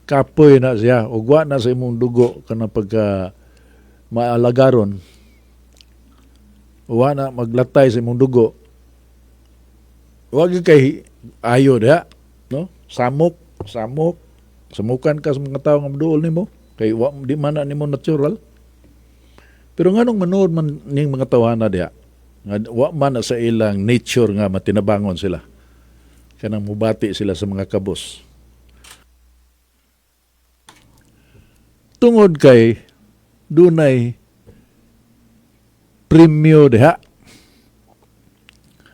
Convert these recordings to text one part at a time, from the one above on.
Kapoy na siya. Ug wa na sa imong dugo kana pagka maalagaron. Wa na maglatay sa imong dugo. Wa gyud kay ayo diha, no? Samok, samok. Samukan ka sa mga tao nga moduol nimo kay wa di man na nimo natural. Pero nganong manuod man ning mga tawhana diha? Nga wa man na sa ilang nature nga matinabangon sila. Kanang mubati sila sa mga kabos. Tungod kay dunay premyo diha.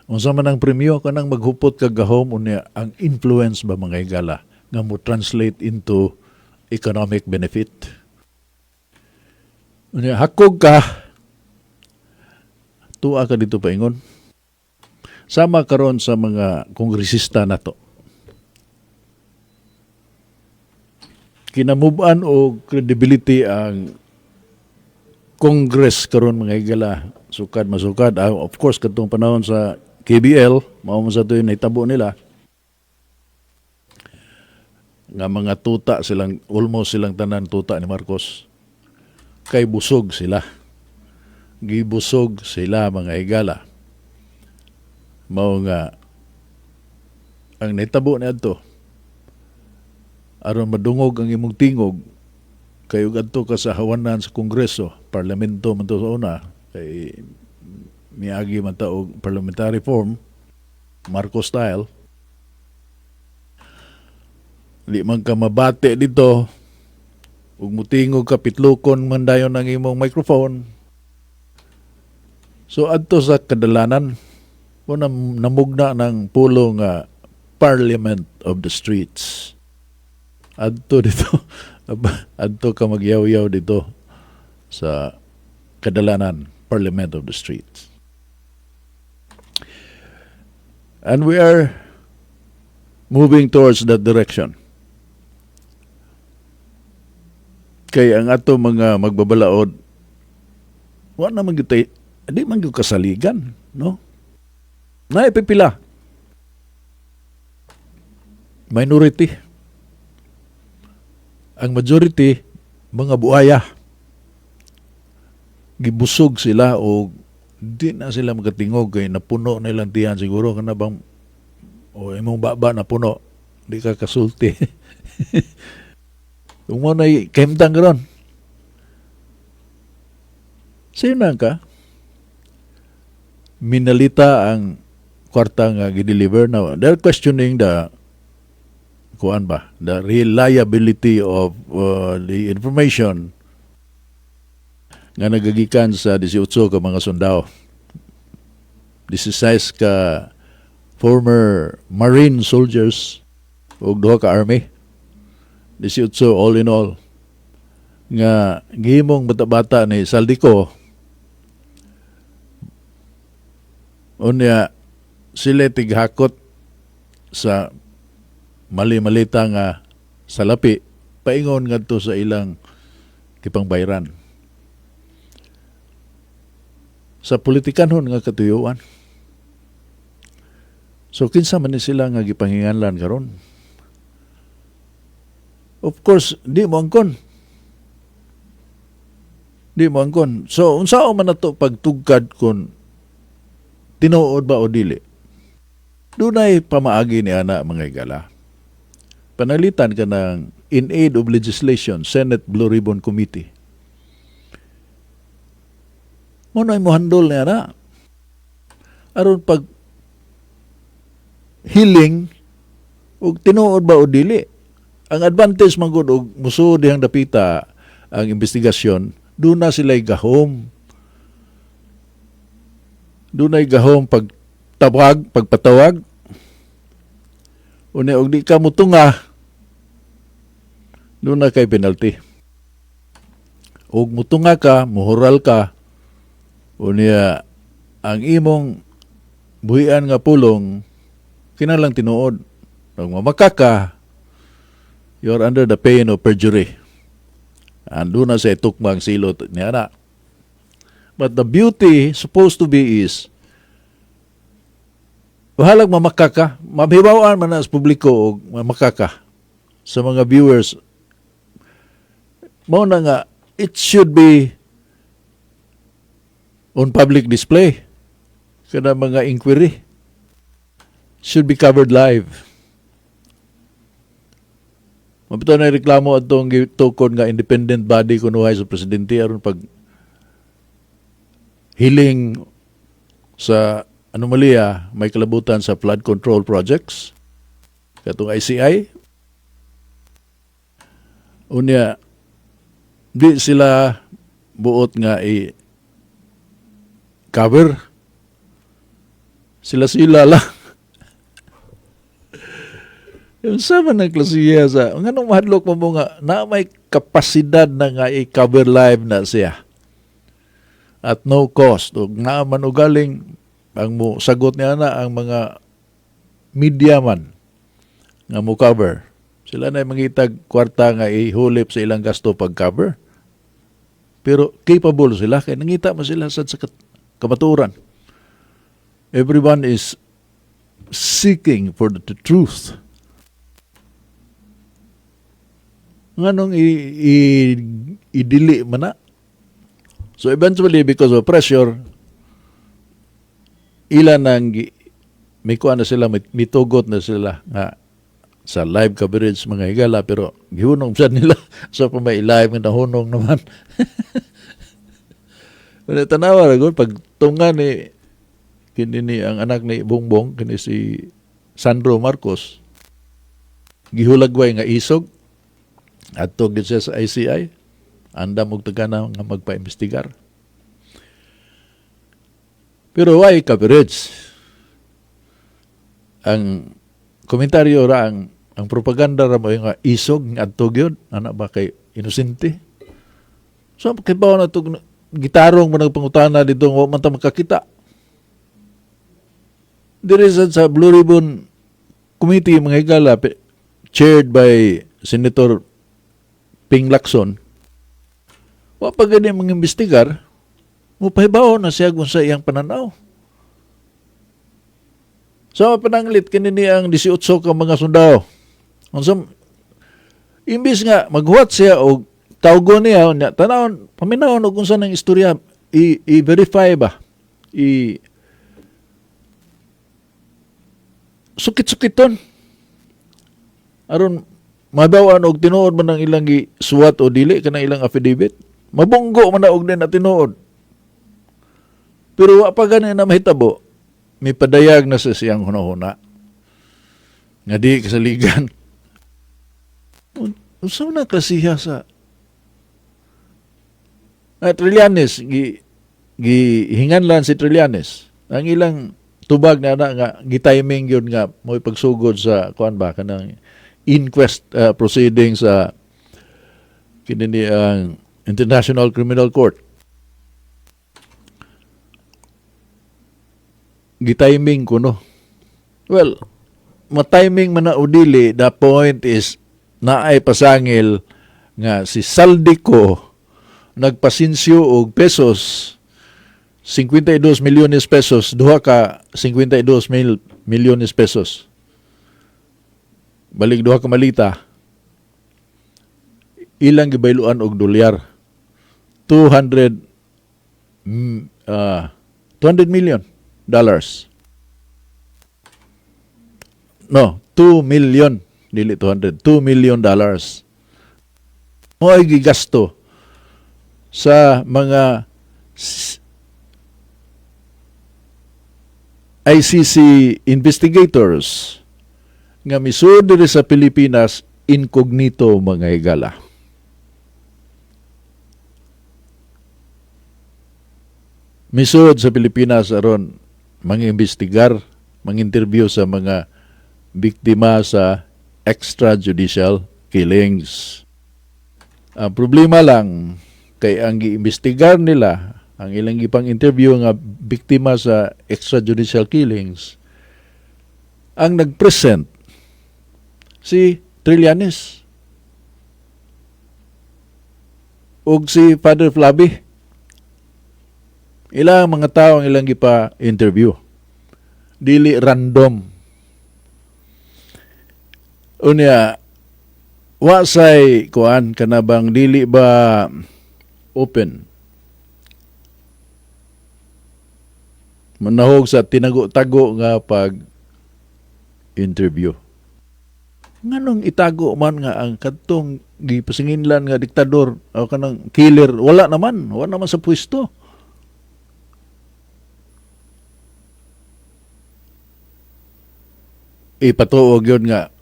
Unsa man ang premyo? Kanang maghupot ka gahom, unya ang influence ba, mga higala, nga mo translate into economic benefit. Unya hakog ka, tuwa ka dito paingon. Sama karon sa mga kongresista nato. Kinamuban og credibility ang Congress karon, mga higala, sukad masukad. Ah, of course, katong panahon sa KBL, mao man sa to yung nahitabo nila nga mga tuta silang, almost silang tanan tuta ni Marcos, kay busog sila, gibusog sila, mga higala. Mao nga ang nahitabo niadto, aron madungog ang imong tingog kay ug adto ka sa hawanan sa Kongreso, parlamento man to sa una, kay miagi man ta og parliamentary form, Marcos style. Di man ka mabati dito ug mutingog ka, pitlukon man dayon ang imong microphone. So adto sa kadalanan mo namugna ng pulong nga Parliament of the Streets. Adto dito, adto ka magyaw-yaw dito sa kadalanan, Parliament of the Streets. And we are moving towards that direction. Kay ang ato mga magbabalaod, wa na man gyud di man gyud kasaligan, no? Naipipila. Minority. Ang majority, mga buaya. Gibusog sila o di na sila makatingog kay napuno na ilang tiyan siguro, kana bang o imong baba na puno, di ka kasulti. Kung mo na kahimtang karon, sino na ka minalita ang kwarta nga gideliver na they're questioning the kuan ba, the reliability of the information nga nagagikan sa 18 ka mga sundao, 16 ka former Marine soldiers ug duha ka Army, 18 all in all, nga gihimong bata-bata ni Zaldy Co. Unya sila tighakot sa mali-malita nga salapi paingon ngadto sa ilang gipangbayran sa politikanhon nga katuyuan. So kinsa man ni sila nga gipanginganlan karon? Of course, di mo angkon. Di mo angkon. So unsaon man nato pagtugkad kung tinuod ba o dili? Dunay pamaagi ni ana, mga higala. Panalitan ka ng in aid of legislation, Senate Blue Ribbon Committee. Mo na mo handle ni ana. Aron pag hiling ug tinuod ba o dili. Ang advantage man gud og musuod dihang dapita ang investigasyon, doon na sila'y gahom. Doon ay gahom pagtawag, pagpatawag. Unya og di ka mutunga, doon na kay penalty. Og mutunga ka, muhural ka, unya ang imong buhian nga pulong kinahanglang tinuod. Pag mamaka ka, you're under the pain of perjury. Ando na sa itukmang silot niya na. But the beauty supposed to be is, bahalag mamaka ka, mahibaw-an man na sa publiko og mamaka ka sa mga viewers. Mao na nga it should be on public display. Kana mga inquiry should be covered live. Mao bitaw na reklamo atong gitukod nga independent body kunuhay sa presidente aron pag hiling sa anomalya may kalabutan sa flood control projects, katong ICI. Unya di sila buot nga i cover, sila sila lang. Unsa man ang klasiya sa nganong mahadlok mo mo nga na may kapasidad na nga i-cover live na siya at no cost, ug naa man ugaling ang mo sagot niya na ang mga media man nga mo cover, sila na mangitag kwarta nga ihulip sa ilang gasto pag cover, pero capable sila kay nangita man sila sad sa kamatuoran. Everyone is seeking for the truth. Nganong idili man na? So eventually, because of pressure, ilan nang may kuha na sila, may, mitugot na sila nga sa live coverage, mga higala, pero gihunong sad nila sa pa may live nga nahunong naman. Pero tanawa ra gud pag tunga ni kini ni ang anak ni Bongbong, kini si Sandro Marcos, gihulagway nga isog adto gid siya sa ICI, andam og tagana nga magpa-imbestigar. Pero why coverage? Ang komentaryo ra, ang propaganda ra mo nga isog nga adto gyud ana ba kay inosente. So kay bawo na to, gitarong mo nagpangutana dito wa man ta makakita. Diri sa Blue Ribbon Committee, mga higala, chaired by Senator Ping Lacson, wa pa gani mga imbestigar, mo pahibaw na siya kung sa iyang pananaw. Sa pananglit kini ni ang 18 ka mga sundao. Unsa imbis nga maghuwat siya og tawgon niya nya tanawon, paminawon og unsa nang istorya, i-verify ba, i sukit-sukiton aron mabaw-an og tinuod man ang ilang gisuwat o dili kanang ilang affidavit. Mabunggo man na og din na tinuod, pero wa pa gani na mahitabo, may padayag na sa siyang hunahuna nga di kasaligan. Unsa man ang klasiha sa Trillanes? Gihinganlan si Trillanes. Ang ilang tubag na ana nga gitiming yun nga mo pagsugod sa kuan ba, kanang inquest proceeding sa kini ni ang International Criminal Court. Gitiming kuno. Well, matiming man na o dili, the point is naay pasangil nga si Zaldy Co nagpasinsyo og pesos 52 milyones pesos, duha ka 52 milyones pesos, balik duha ka malita, ilang gibayluan og dolyar, 200 $200 million, no, 2 million, dili 200, $2 million mo ay gigasto sa mga ICC investigators nga misud diri sa Pilipinas incognito, mga higala. Misud sa Pilipinas aron mangimbestigar, manginterview sa mga biktima sa extrajudicial killings. Ang problema lang kay ang giimbestigar nila, ang ilang gipang interview nga biktima sa extrajudicial killings, ang nag-present si Trillanes ug si Father Flavi. Ilang mga tao ang ilang gipa-interview. Dili random. Unya, Wa say kuan, kana bang dili ba open, manahog sa tinago-tago nga pag interview. Nganong itago man nga ang kadtong gipasinginlan nga diktador o kanang killer, wala naman sa pwesto? Ipatuo gyud nga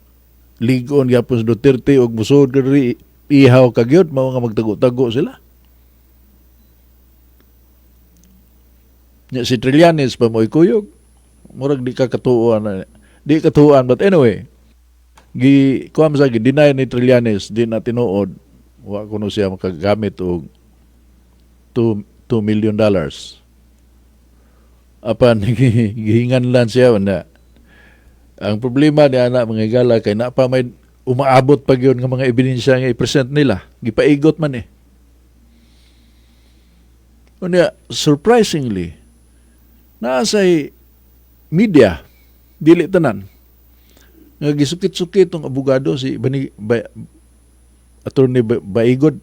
ligon gyapon si Duterte og musod diri, ihaw ka gyud, mao nga magtago-tago sila. Nya si Trillanes pa mo'y kuyog. Murag di ka katuoan na, di katuoan, but anyway, gi kuam sa gi-deny ni Trillanes, di na tinuod, wa kuno siya makagamit og $2 million. Apan gihinganlan siya na ang problema ni ana, mga higala, kay na pa may umaabot pa gyud nga mga ebidensya nga i-present nila. Gipaigot man eh. Unya, surprisingly, naa say media, dili tanan, nga gisukit-sukit tong abogado, si Bani, ba, Attorney Baigod.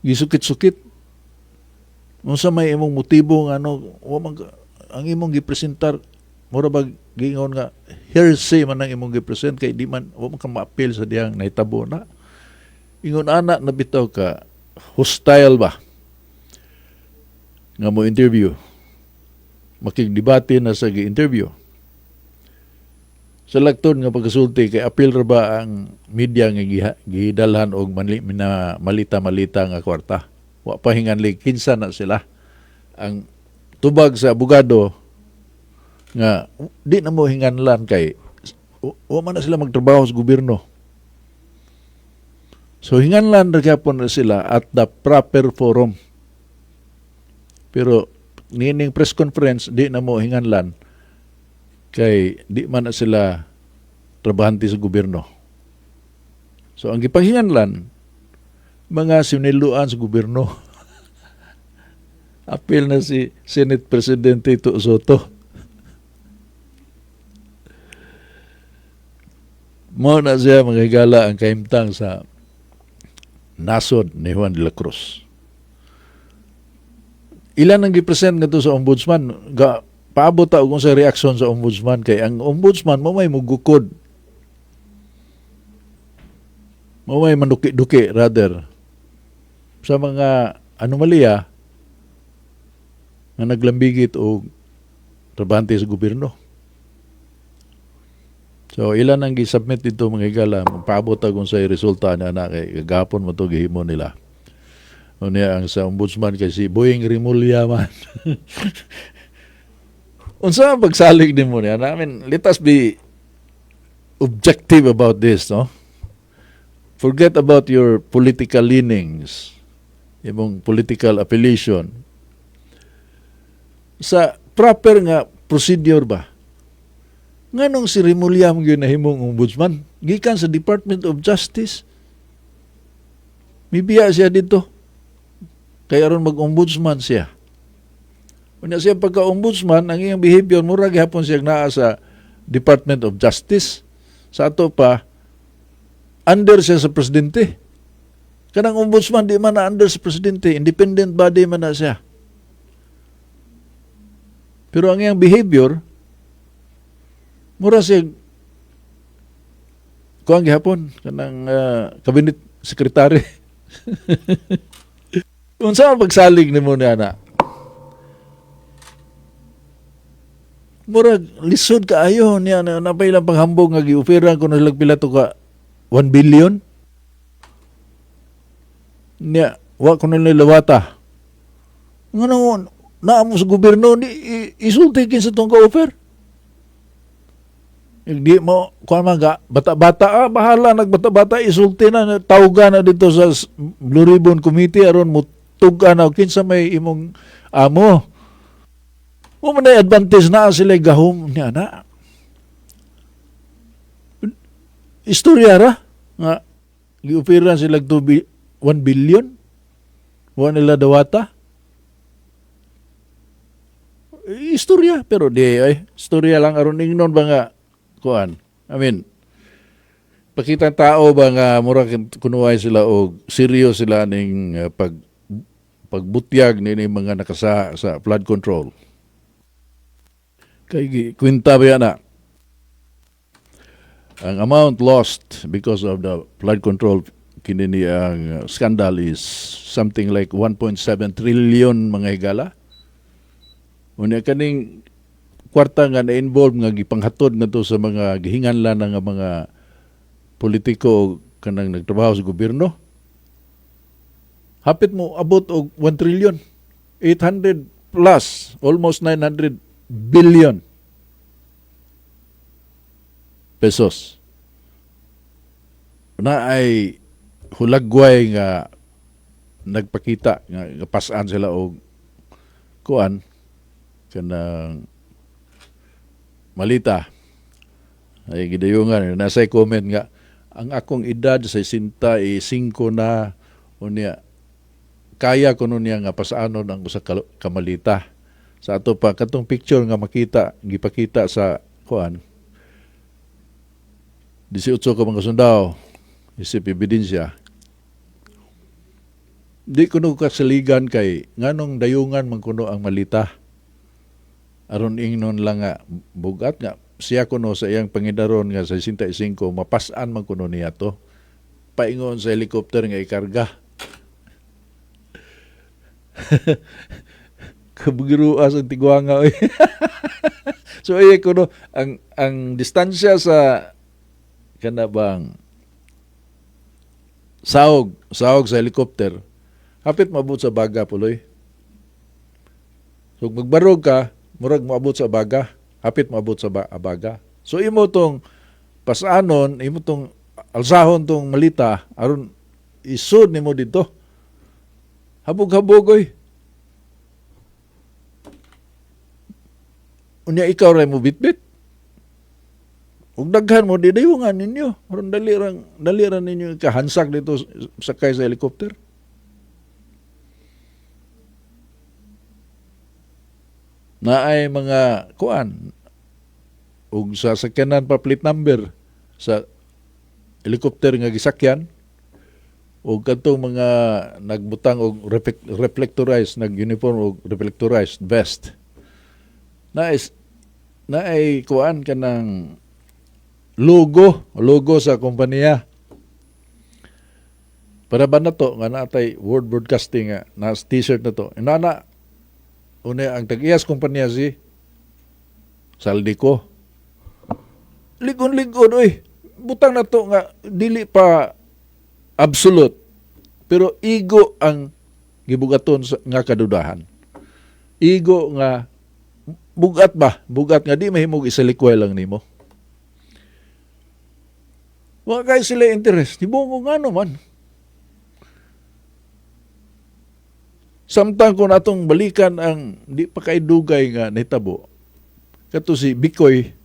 Gisukit-sukit. Unsa may imong motibo nga ano, wa man ang imong gipresentar, mura ba giingon nga hearsay man ang imong gipresent kay di man, wa man ka ma-appeal sa diyang nahitabo na. Ingon ana na bitaw ka hostile ba nga mo interview, makigdebate na sa gi-interview sa laktod nga pagkasulti, kay appeal ra ba ang media nga gidalhan og malita-malita nga kwarta. Wa pa hinganli kinsa na sila. Ang tubag sa abogado nga di na mo hinganlan kay wa man na sila magtrabaho sa gobyerno. So hinganlan ra gyapon na sila at the proper forum. Pero niining press conference, di na mo hinganlan kay di man na sila trabahante sa gobyerno. So ang gipanghinganlan, mga siniluan sa gobyerno. Apil na si Senate President Tito Sotto. Mao na siya, mga higala, ang kahimtang sa nasod ni Juan de la Cruz. Ilan ang gipresent ngadto sa ombudsman? Ga, paabot ta og sa reaksyon sa ombudsman, kay ang ombudsman mo may mugukod. Mo may manuki-duki rather sa mga anomalya nga naglambigit og trabahante sa gobyerno. So ilan ang gi-submit dito, mga higala, paabot ta kung sa resulta na na kay gahapon mo to gihimo nila. Unya ang sa ombudsman kay si Boying Remulla man. Unsa ang pagsalig nimo niya? I mean, let us be objective about this, no? Forget about your political leanings, imong political affiliation. Sa proper nga procedure ba? Nganong si Remulla man gyud nahimong ombudsman? Gikan sa Department of Justice. Mibiya siya dito. Kaya aron mag-ombudsman siya. Unya siya pagka-ombudsman, ang iyang behavior, mura gihapon siya naa sa Department of Justice. Sa ato pa, under siya sa presidente. Kanang ombudsman, di man na under sa presidente. Independent body man na siya. Pero ang iyang behavior, mura siya kuang gihapon, kanang cabinet secretary. Unsa ang pagsalig nimo ni ana? Murag lisod kaayo niya na napay ilang paghambog nga gi-offeran ko na sila pila to ka 1 billion. Niya, wa ko na nilawata. Ngano naa mo sa gobyerno ni isulti kinsa tong ka-offer. Hindi mo kuan man ga bata-bata, ah, bahala nagbata-bata, isulti na, tawga na dito sa Blue Ribbon Committee aron mo tug-an na kinsa may imong amo. Mo man ay advantage na sila gahom niya na. Istorya ra nga giofferan sila 1 billion. Wa nila dawata. Istorya pero di ay istorya lang aron ingnon ba nga kuan. I mean, Pakita ang tao ba nga mura kunuhay sila og serious sila ning pagbutyag ni mga nakasa sa flood control. Kay kwenta ba yan na? Ang amount lost because of the flood control kini ni ang scandal is something like 1.7 trillion, mga higala. Unya kaning kwarta nga na-involve nga gipanghatod ngadto sa mga gihinganlan nga mga politiko o kanang nagtrabaho sa gobyerno. Hapit mo abot og 1 trillion. 800 plus, almost 900 billion pesos. Na ay hulagway nga nagpakita nga pasaan sila og kuan kanang malita ay gidayungan. Nasa comment nga ang akong edad sa 65 na, unya kaya kuno niya nga pasaanon ang usa ka kamalita. Sa ato pa katong picture nga makita, gipakita sa kuan, 18 ka mga sundao isip ebidensya, di kuno kasaligan kay nganong dayungan man kuno ang malita aron ingnon lang nga bugat nga siya kuno sa iyang pangidaron nga sa 65 mapas-an man kuno niya to, paingon sa helicopter nga ikarga. Kabugiruas ang tigwanga oy. So ay kuno ang distansya sa kana bang sahog sahog sa helicopter, hapit maabot sa baga puloy. So magbarog ka, murag moabot sa baga, hapit moabot sa baga. So imo tong pasanon, imo tong alsahon tong malita aron isud nimo dito. Habog-habog oy. Unya ikaw ra mo bitbit. Ug daghan mo di dayungan ninyo. Aron dali ra ninyo kahansak dito sakay sa helicopter. Naay mga kuan ug sa sakyanan pa plate number sa helicopter nga gisakyan ug kadtong mga nagbutang og reflectorized, nag-uniform og reflectorized vest. Naay kuan kanang logo sa kompanya. Para ba na to nga naatay World Broadcasting nga na t-shirt na to. Inana una ang tag-iyas kompanya si Zaldy Co. Ligon-ligon oy. Butang na to nga dili pa absolute pero igo ang gibugaton sa, nga kadudahan. Igo nga bugat ba? Bugat nga di mahimog isalikway lang nimo. Wa kay sila interest. Hibong nga man. Samtang kung atong balikan ang di pa kay dugay nga nahitabo, kato si Bikoy.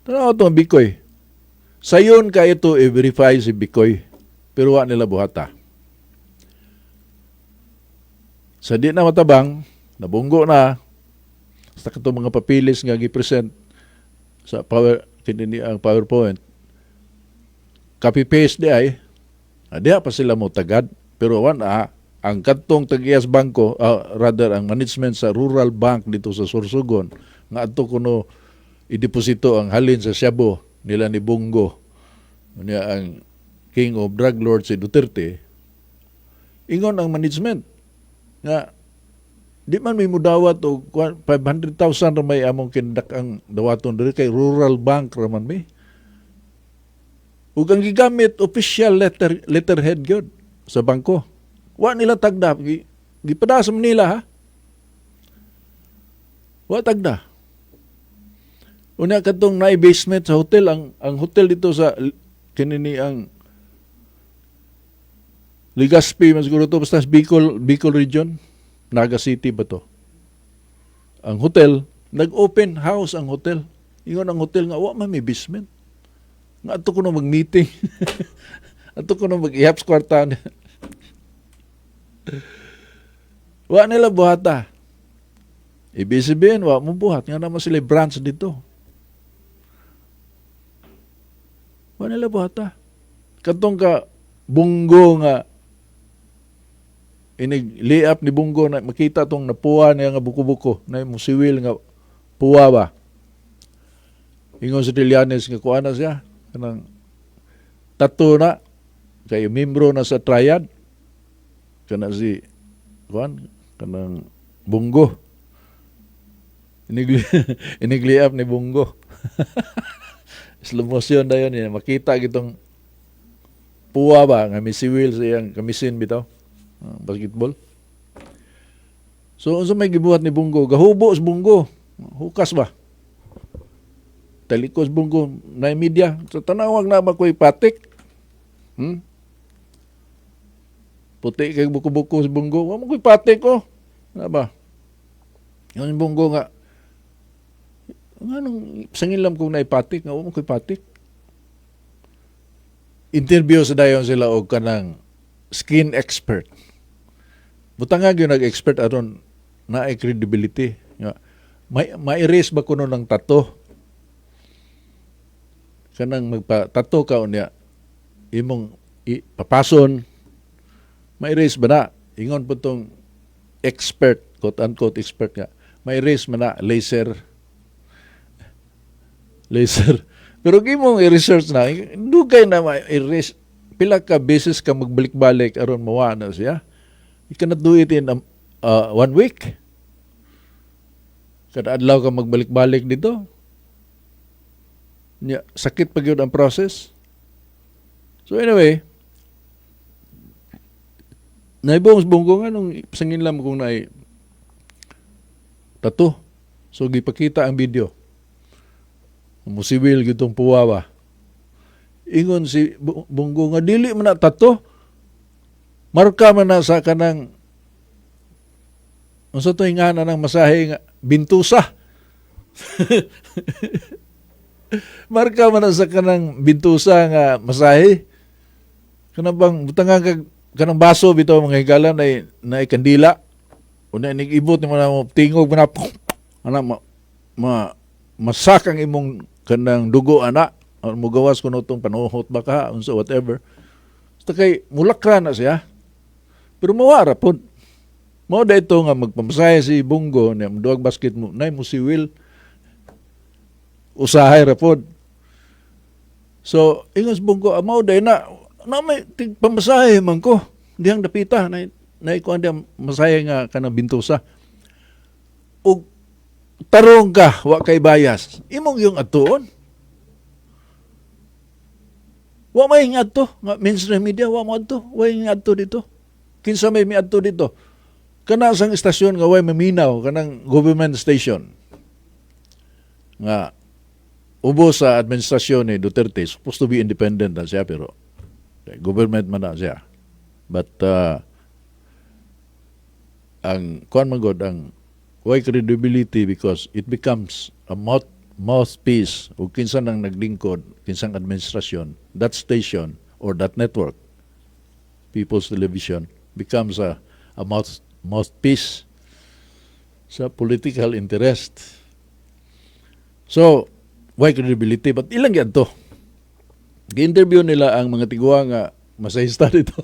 Tanaw itong Bikoy. Sayon ka ito i-verify si Bikoy. Pero wa nila buhata. Sa di na matabang, nabunggo na, sa katong mga papilis nga gi-present sa power, kini ang PowerPoint, copy-paste di ay, diha pa sila mo tagad. Pero wan ang kadtong tag-iyas bangko, rather ang management sa rural bank dito sa Sorsogon, nga adto kuno ideposito ang halin sa shabu nila ni Bong Go, niya ang king of drug lords si Duterte, ingon ang management nga di man may mudawat og 500,000 ra may among kindak ang dawaton diri kay rural bank ra man mi. Ug ang gigamit official letterhead gyud sa bangko. Wa nila tagda, gipada sa Manila ha. Wa tagda. Unya kadtong naay basement sa hotel, ang hotel dito sa kini ni ang Legazpi man siguro to, basta Bicol region, Naga City ba to? Ang hotel, nag-open house ang hotel. Ingon ang hotel nga wa man may basement. Nga adto ko na mag-meeting. Adto ko na mag-ihap sa kwarta. Wa nila buhata. Ibig sabihin, wa mo buhat. Nga naman sila branch dito. Wa nila buhata. Katong ka Bong Go nga inig layup ni Bong Go na makita tong napuwa niya nga buko-buko na musiwil nga puwa ba. Ingon si Trillanes nga kuha na siya kanang tattoo na kay membro na sa triad kana si kuan kanang Bong Go. Inig layup ni Bong Go, slow motion dayon niya, makita gitong puwa ba nga misiwil sa iyang kamisin bitaw, basketball. So unsa may gibuhat ni Bong Go? Gahubo sa Bong Go, hukas ba, talikos Bong Go na media so tanawag na ba ko'y patik? Puti kay buko-buko sa Bong Go, wa mo ko'y patik oh na ba. Yung Bong Go nga nganong sangilam kong naipatik nga wa mo ko'y patik. Interview sa dayon sila og kanang skin expert. Butang nga gyud nag-expert aron naay credibility nga may ma-erase ba kuno ng tattoo, kanang magpa-tattoo ka unya imong papason, ma-erase ba na? Ingon po tong expert, quote unquote expert, nga ma-erase man na laser laser. Pero imong i-research na, dugay na ma-erase. Pila ka beses ka magbalik-balik aron mawa na siya. You cannot do it in one week. Kada adlaw ka magbalik-balik dito. Nya, sakit pa gyud ang process. So anyway, naibong sa Bong Go nga nung sanginlam kung naay tattoo. So gipakita ang video. Musiwil gitong puwa ba. Ingon si Bong Go nga dili man na tattoo. Marka man na sa kanang unsa to nga na ng masahe nga bintusa. Marka man na sa kanang bintusa nga masahe. Kanang bang butangan kag kanang baso bitaw, mga higala, na kandila. Una nig ibot nimo na mo tingog mo na ana ma masak ang imong kanang dugo ana or mugawas kuno tong panuhot ba ka unsa, whatever. Basta kay mulakra na siya. Pero mawara pod. Mao da ito nga magpamasahe si Bong Go niya duag basket mo nay mo si Will usahay ra pod. So ingon si Bong Go, ah, mao day na na may tig pamasahe man ko dihang dapita na na kuan dihang masahe nga kanang bintusa. Ug tarong ka, wa kay bias. Imong yung atuon. Wa may ngadto nga mainstream media, wa mo adto, wa adto dito. Kinsa may miadto dito? Kana sang istasyon nga way maminaw, kanang government station nga ubos sa administrasyon ni Duterte, supposed to be independent na siya pero eh, government man na siya. But ang kuan man god ang way credibility because it becomes a mouthpiece o kinsa nang naglingkod, kinsang administrasyon, that station or that network, People's Television, becomes a mouthpiece sa political interest. So, why credibility? But ilang yan to? Gi-interview nila ang mga tiguang nga masahista dito.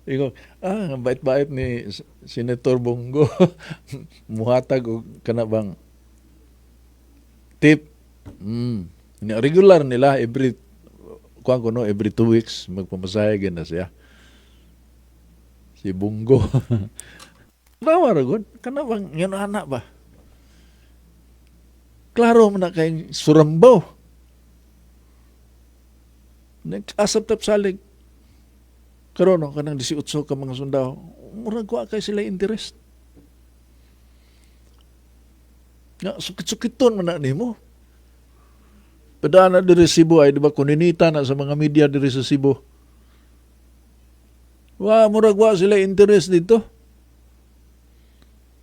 Ingon, ah, ang bait-bait ni Senator Bong Go. Muhatag og kana bang tip. Regular nila every kuan ko no, every 2 weeks magpamasahe gyud na siya. Si Bong Go. Tawa ra gud. Kana bang yun anak ba? Klaro man na kay surambaw. Nag-asap tap salig. Karon no, kanang 18 ka mga sundao, murag wa kay sila interest. Nga sukit-sukiton man na nimo. Padaan na diri Cebu ay di ba kuninita na sa mga media diri sa Cebu. Wa murag wa sila interest dito.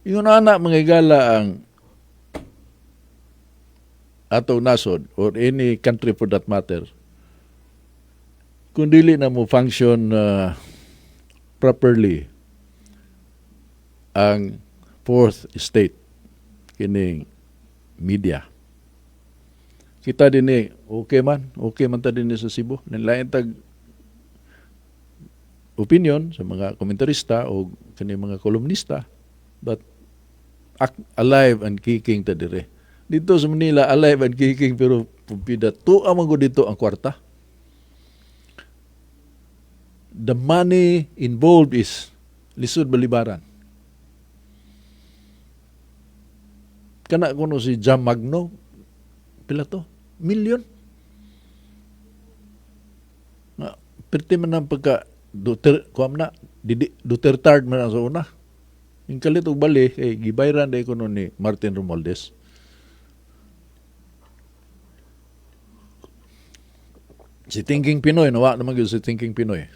Ingon ana, mga higala, ang atong nasod or any country for that matter, kung dili na mo function properly ang fourth estate, kining media. Kita dinhi, okay man ta dinhi sa Cebu. Lain tag opinion sa mga komentarista o kani mga kolumnista, but alive and kicking ta dire. Dito sa Manila, alive and kicking, pero pupida tuwa man gud dito ang kwarta. The money involved is lisod balibaran. Kana kuno si Jam Magno, pila to? Million. Nga, perti man ang pagka Duterte, kuam na, didi, Duterte man ang sa una. Yung kalit og bali, kay gibayran day kuno ni Martin Romualdez. Si Thinking Pinoy, nawa naman gyud si Thinking Pinoy.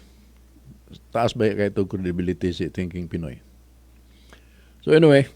Taas ba kay ito credibility si Thinking Pinoy? So anyway,